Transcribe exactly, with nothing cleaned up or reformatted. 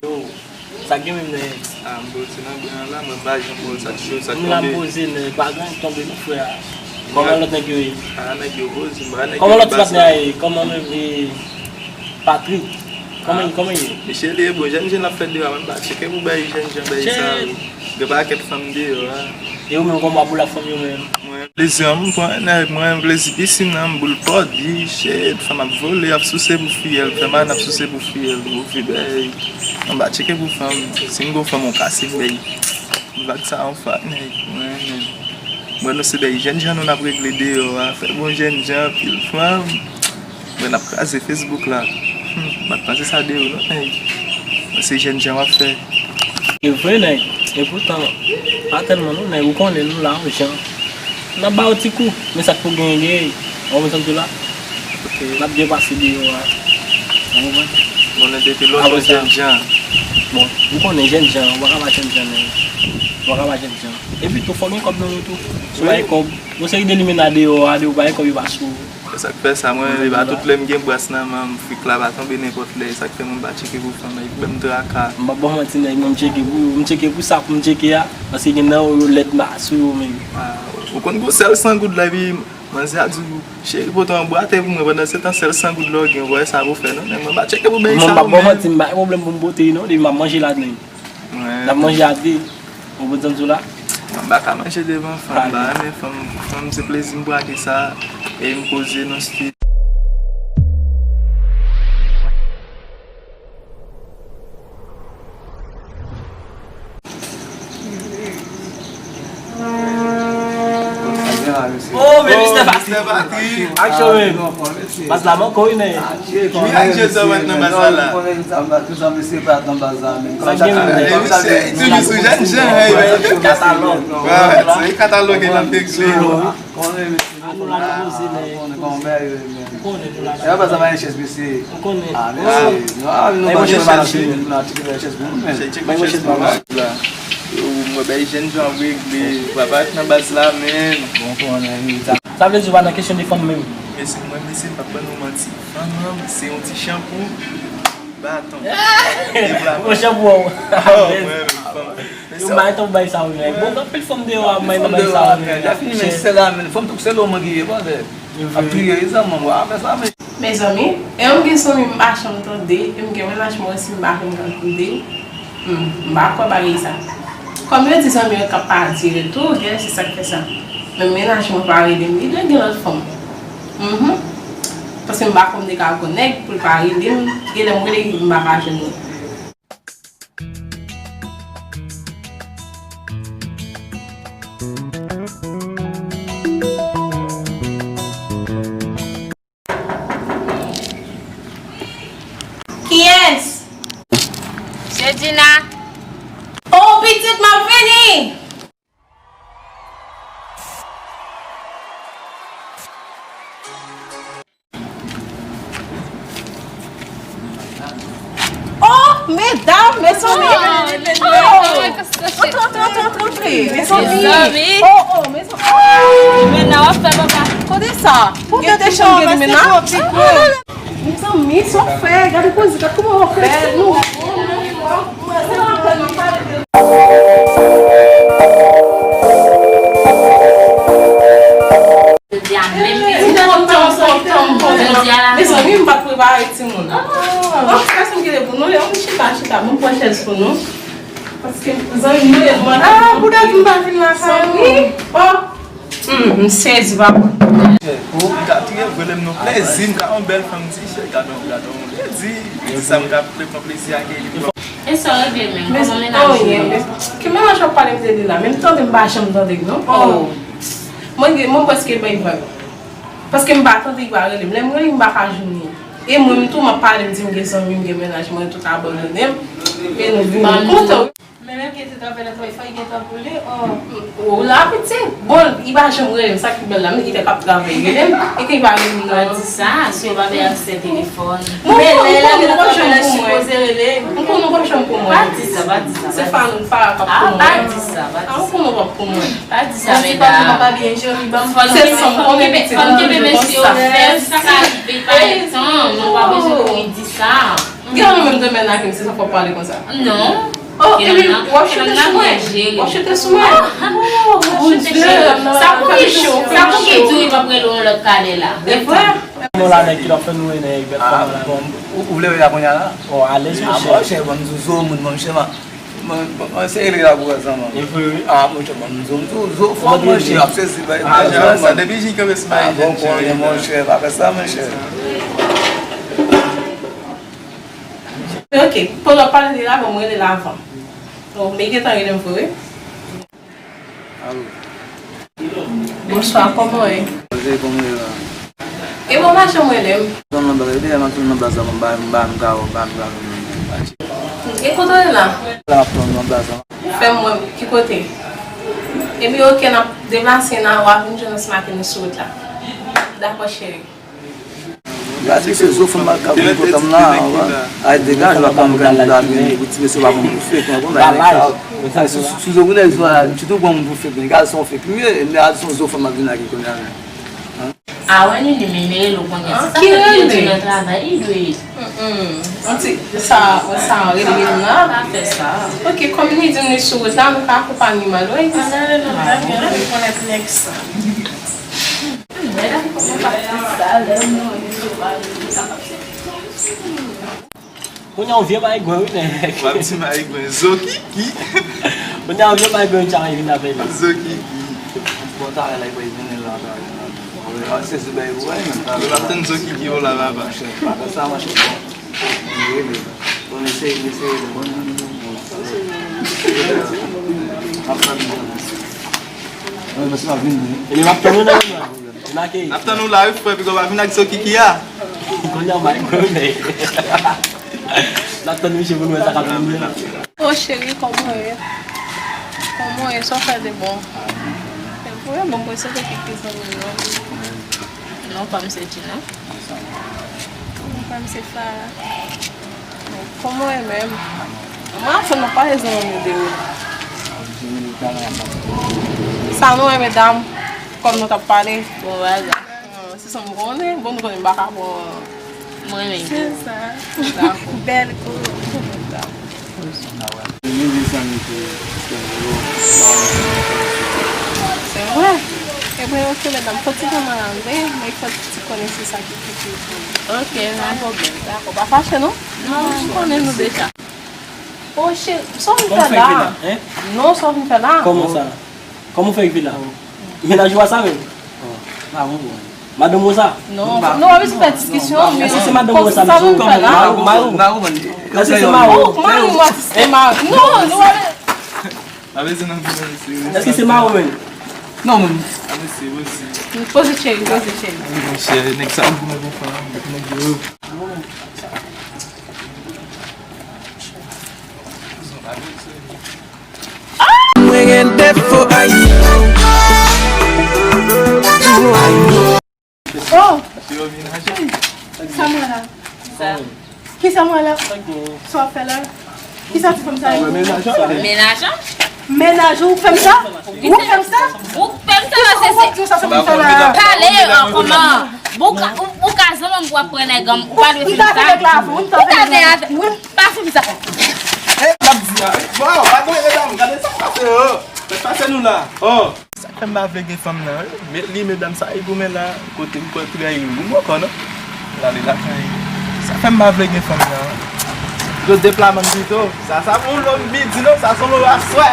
Yo, sa k gen menm nèg? Ah, m poze nan gran la, mwen m pa janm pran sa k cho, sa k tonbe. M la m poze nèg, pa gen anyen k tonbe non, frè. Kòman lòt nèg yo ye? Ah, nèg yo poze, m pa nèg yo. Kòman lòt ti patnè a ye? Kòman menm, e, Patrick? Kòman, kòman ye? Misye li bon, jèn jèn ap fè deyò, mwen m pa tcheke pou bay jèn jan bay sa, wi. Gen pakèt fanm deyò a. E ou menm, kòman w ap boule ak fanm yo menm? Mwen, plezi an, m pran nèg, mwen, plezi pisin nan, m boule pòdi, shit, fanm ap vole, ap souse pou fiyèl, fè man ap souse pou fiyèl, move bèy. Mwen pa tcheke pou fanm, si m gon fanm, on kase bèy. Vag sa, on fak nèg, mwen, mwen. Mwen, nou se bèy jèn jan nou n ap regle deyò a, fè bon jèn jan, pil fanm. Mwen ap kraze Facebook la. Hmm, m ap panse sa de ou non, nèg. Mwen se jèn jan w ap fè. E vre, nèg. E poutan, pa tèlman non, nèg. Ou konnen nou la, yon jan. N ap ba w ti kou. Men sa k pou genyen, genyen. Ou konprann sa m di w la? Ok. N ap byen pase deyò a. Ou konprann? Konnen depi lontan jèn jan. Bon, ou konnen jèn jan, ou pa ka pa jèn jan, nèg. Ou pa ka pa jèn jan. Epi tou, fò gen kòb nan men tou. Si w pa gen kòb, yon seri de limena deyò a, de ou pa gen kòb, yo pa sou ou. Se sa k fè sa, mwen, e pa tout lè m gen bras nan men m, frik la pa tonbe nenpòt lè, e sa k fè mwen m pa tcheke pou fanm, e k ban m traka. M p ap ba w manti, nèg, mwen m tcheke pou yo, m tcheke pou sa pou m tcheke a, paske gen nan yo, yo lèd ma sou yo menm. Ah, ou konn gon sèl san goud la, epi manzè a di w, cheri, pote yon bwa tè pou mwen, pandan se tan sèl san goud la w gen, ou wè sa pou fè non, nèg, mwen m pa tcheke pou bèy sa yo menm. Mwen m p ap ba w manti, m pa gen pwoblèm pou m pote non, depi m ap manje la, nèg. N ap manje a de. Ou konprann sa m di w la? M pa ka manje devan fanm, m pa renmen fanm. Fanm se plezi m brake sa, e m poze nan street. Oh, men mistè Patrick. Aksyon menm. Baz la manke w wi, men. Ki aksyon sa w mèt nan baz la la? Sa gen menm. Toujou sou jèn jan, wi, men. Katalòg. Se katalòg e l ap regle. Konnen, mesye, nou la, nou poze, men. Konnen, nou la. E pa sa, pa gen chèz, mesye. Ou konnen. Ah, mesye. Non, ah, nou pa gen chèz, nou la tcheke chèz pou nou, men. Bay mwen chèz pa la. Yo, mwen bay jèn jan regle, papa nan baz la, men. Bon, konnen, wi. Sa vle di w pa nan kesyon de fanm menm. Mesye, mwen, mesye, m p ap ban nou manti. Fanm, se yon ti chanpou, baton. Yon chanpou. Oh, mwen, fanm. Yo bay tankou bay sa yo, nèg. Bon, anpil fanm deyò ap bay nan bay sa yo, nèg. Lè fini, men sèl la, men fanm tou sèl yo manke ye, brother. Ap kriye, e zanmi, mwen ap fè sa, men. Mezanmi, e m gen zanmi m pa janm tande, e m gen mennaj mwen osi m pa janm tande. Hmm, m pa kwè bagay sa. Kòm yo di zanmi yo ka pa dire tou, gen lè se sa k fè sa. Men mennaj mwen pa rele m, li dwe gen lòt fanm. Mhm. Paske m pa kwè m te ka gon nèg pou l pa rele m, gen lè m rele li, m pa ka jwenn li. Kiyès? Se Dina. Oh, pitit, m ap vini! Oh, medam, mezanmi. Oh, antre, antre, antre, antre, antre. Mezanmi. Oh, oh, mezanmi. Oh. Mennaj w ap fè papa. Kote sa? Pou gen de chanm gen mennaj. Mezanmi, sa w fè? Gade koze, gade kòman w fè. Nou. Jodi a menm pitit tonton, tonton, jodi a la. Mezanmi, m pa t prepare timoun. Oh, pèsonn ki te pou nou, yon chita, chita, bon, pran chèz pou nou. Paske zanmi nou, ah, pou dat m pa vin lakay ou. Oh. Hmm, m sezi, papa. Ou ka touye vre lè m nan plezi, m ka yon bèl fanm ti chè, gade yon, gade yon plezi. Di sa m ka pran plezi ak li. E sa w regle menm, kòman mennaj ou ye? Ki mennaj w ap pale m de li la? Menm tande m pa janm tande l non. Oh. Mwen gen, mwen prèske bay vag. Paske m pa tande li pa rele m. Lè m rele m pa ka jwenn li. E mwen menm tou m ap pale m di m gen zanmi m gen mennaj mwen tout abandone m. E nou vin kontan. Men menm ki te travay nan travay fò li gentan boule, oh. Ou la pitit. Bon, li pa janm rele m, sa ki bèl la, men li te k ap travay rele m, e ke li pa rele m non. Pa di sa, si w pa gen aksè telefòn. Men lè lè lè lè sipoze rele. M konnen w p ap janm pou mwen. Pa di sa, pa di sa. Se pa nou pa p ap pou mwen. Ah, pa di sa, pa di sa. Ah, m konnen w p ap pou mwen. Pa di sa, medam. Fò n kenbe, fò n kenbe mesye yo fèb, sa ka rive pa gen tan, nou pa bezwen kouri di sa. Gen yon menm demen la ke m se sa fò pale konsa. Non. Oh, epi w ap chete sou mwen. W ap chete sou mwen. Oh, Bondye. Sa pou ki jou, sa pou ki jou li p ap rele yon lòt kale la. E vre. Non, la nèg ki t ap fè nou wè nèg bèt. Ah, bon, ou, ou vle wè la kounye a la? Oh, alèz, ah, monchè. Monchè, bon, m di w zo moun, monchè, man. Mwen, mwen, mwen se rele la pou wè zanmi. E vre, wi. Ah, monchè, bon, m di w, m di w zo fò, monchè, ap sezi, bay, ah, bay, bay, sa, depi jen kanpe sou bay, ah, bon, konnen, monchè, pa fè sa, monchè. Ok, pandan w ap pale de l la, bon, mwen rele l avan. Bon, men gentan rele m vre, wi. Alo. Bonswa, kòman w ye? Mwen kòman w ye la? E bon, pa janm rele m. Tann nan baz, epi lè m ap tann nan baz la, m ba, m ba, m ka, m ba, m ka. E kote w ye la? La m ap tann nan baz la. Fè m wè ki kote. Epi, ok, n ap deplase, n a, w a vin jwenn ansanm ak nou sou wout la. Dakò, cheri. Gade se zo fanm ak kap vin kontan m la, anba. Ay, degaje w ak fanm ak kap vin pou ti mesye pa pran moun pou fake, mwen konn bagay nèg sa. Ay, sou, sou zo pou nèg zo a, m ti tou pran moun pou fake, men gade se yon fake m ye, men gade se yon zo fanm ap vin ak li kounye a, men. A wè, Nini, men rele w kounye a. Se sa fè l di nan travay, li dwe. Mm, mm. Yon ti, sa, sa rele rele m la. Pa fè sa. Ok, kòm li di m li sou wout la, nou ka akonpanye m al, wi. Ann ale nan travay, li konn nèg sa. Kounye a yon vye mayigwen, wi, nèg. W ap di mayigwen, zo kiki. Kounye a yon vye mayigwen, tchay vin avè li. Zo kiki. Bon, talè la, li pral vini la, talè la. Bon, li ap sezi bay pou wè, men talè la. Yo ap tann zo kiki yo la, papa. Monchè, pa fè sa, monchè, bon. Bon, eseye, eseye, bon. Ap tann, bon. Wi, mesye, ap vin, wi. E li ap tann, wi, nan, nan. N ap tann ou la, wi, frè, piga w pa vin ak zo kiki a. Kounye a, m a kwè, men. N ap tann misye pou n wè sa k ap vini an. O cheri, kòman w ye? Kòman w ye? Sa w fè de bon? E vre, bon, mwen se te kiki zanmi m nan. Non pa m se Gina. Non pa m se Farah. Kòman w ye menm? Mwen ap fè nou pale zanmi de ou. Sa nou renmen dam, kòm nou t ap pale. Bon bagay. Ah, se sa m konnen. Bon, nou konnen m pa ka bon. Mwen renmen. Se sa. Dakò. Bèl kou. Dakò. Se vre. Ebyen, ok, medam, fò ti kòman la, men, men fò ti konnen se sa ki pi pi. Ok, pa pwoblèm. Dakò, pa fache, non? Non, m konnen nou deja. O cheri, sa w vin fè la? Non, sa w vin fè la? Kòman sa? Kòman w fè rive la? Mennaj ou a sa menm? Madanm ou sa? Non, nou pa bezwen fè diskisyon, men. Èske se madanm ou sa, mesye? Sa w vin fè la? Èske se mari ou? Oh, mari mwen, se mari. Non, nou pa bezwen. Èske se mari ou menm? Non, menm. Poze cheri, poze cheri. Monchè, nèg sa, nèg yo. Mwen gen defo, I know. Oh! Sa mwen la? Sa. Kisa mwen la? Sa w ap fè la? Kisa ti fanm sa ye? Mennaj an. Mennaj ou k fè m sa? Ou k fè m sa? Ou k fè m sa, paske se. Kisa w ap di sa, sa fanm sa la? Pale an kòman? Ou ka, ou, ou ka zanmi m pou w ap pran nèg an, ou pa dwe fè m sa. Ou ta fè nèg la avan, ou ta fè nèg la avan. Pa fè m sa. E, m ap di a, wi. Bon, pa goumen, medam, gade sa k pase, oh. Sa k pase nou la, oh. Sa k fè m pa vle gen fanm nan, wi. Met li, medam, sa e goumen la, kote m kwè tou bagay gou m ankò, non. L ale lakay. Sa k fè m pa vle gen fanm nan. Yo deplaman pito. Sa, sa pou yon lo midi, non, sa se yon lo aswè.